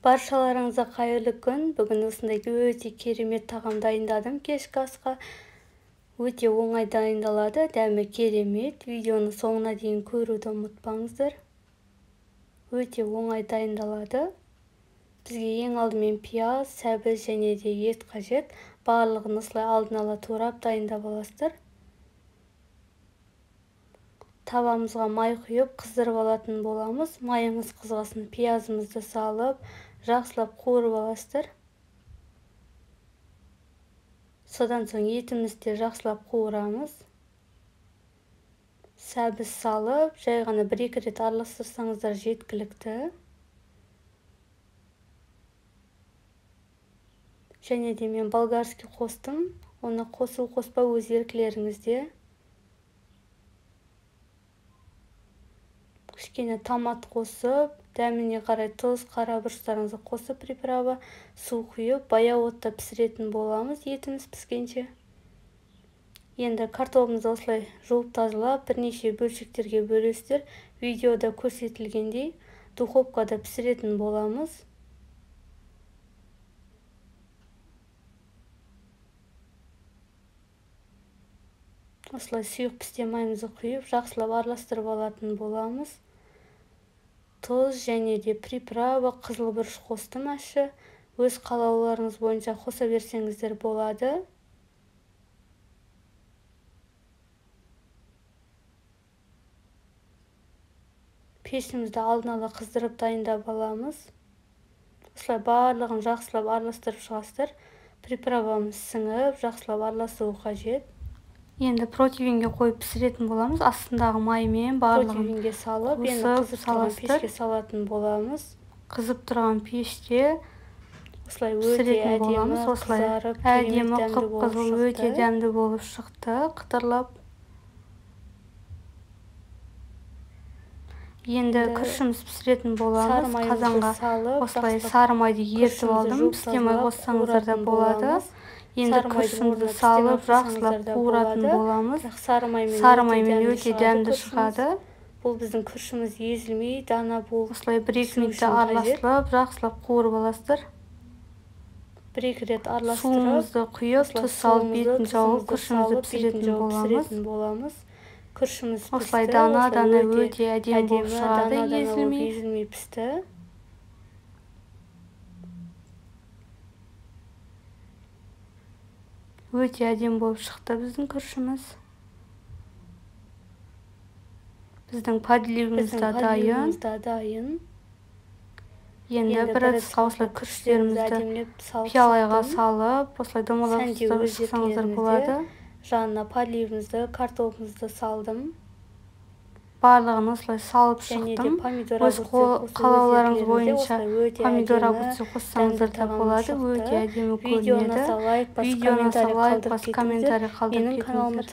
Баршаларыңызға қайырлы күн. Бүгін осындай өте керемет тағам дайындадым кешкі асқа. Өте оңай дайындалады, дәмі керемет. Видеоны соңына дейін көруді ұмытпаңыздар. Өте оңай дайындалады. Бізге ең алдымен пияз, сәбіз және де ет қажет. Барлығын осылай алдын ала турап дайындап аласыздар. Табамызға май құйып қыздырып алатын боламыз. Майымыз қызғасын пиязымызды салып, жақсылап қуырып аласыздар. Содан соң етімізді жақсылап қуырамыз. Сәбіз салып, жай ғана бір-екі рет араластырсаңыздар жеткілікті. Және де мен болгарский қостым. Оны қосу қоспау өз еркілеріңізде. Кішкене томат қосып, дәміне қарай тұз, қара бұрыштарыңызды қосып, приправа, су құйып, баяу отта пісіретін боламыз етіміз піскенше. Енді картогымызды осылай жуып тазалап, бірнеше бөлшектерге бөлесіздер. Видеода көрсетілгендей духовкада пісіретін боламыз. Осылай сұйық пісте майымызды құйып, жақсылап араластырып алатын боламыз. Тұз және де приправа, қызыл бұрыш қостым ащы. Өз қалауларыңыз бойынша қоса берсеңіздер болады. Пешімізді алдын ала қыздырып дайындап аламыз. Осылай барлығын жақсылап араластырып шығасыздар. Приправамыз сіңіп, жақсылап араласуы қажет. Енді противенге қойып пісіретін боламыз. Астындағы маймен барлығын противенге салып, енді қызып тұрған пешке салатын боламыз. Қызып тұрған пеште осылай өте әдемі қызарып, әдемі қып-қызыл, өте дәмді болып шықты, қытырлап. Енді күрішіміз пісіретін боламыз. Қазанға осылай сары майды ерітіп алдым. Пісте май қоссаңыздар да болады. Енді күрішімізді салып, жақсылап қуыратын боламыз. Сары маймен өте дәмді шығады. Бұл біздің күрішіміз езілмей, дана болып осылай 1-2 минутта араластырып, жақсылап қуырып аласыздар. 1-2 рет араластырып, суымызды құйып, тұз салып, бетін жауып, күрішімізді пісіретін боламыз. Күрішіміз осылай дана-дана өте әдемі болып шығады, езілмей пісті. Өте әдемі болып шықты біздің күрішіміз. Біздің подливіміз де дайын. Енді бір ыдысқа осылай күріштерімізді пиалайға салып, осылай домалап шықсаңыздар болады. Жанына подливімізді, картогымызды салдым. Барлығын осылай салып шықтым. Өз қалауларыңыз бойынша помидор, огурцы қоссаңыздар да болады. Өте әдемі көрінеді. Видеоны лайк басып, комментарий қалдырып кетіңіздер.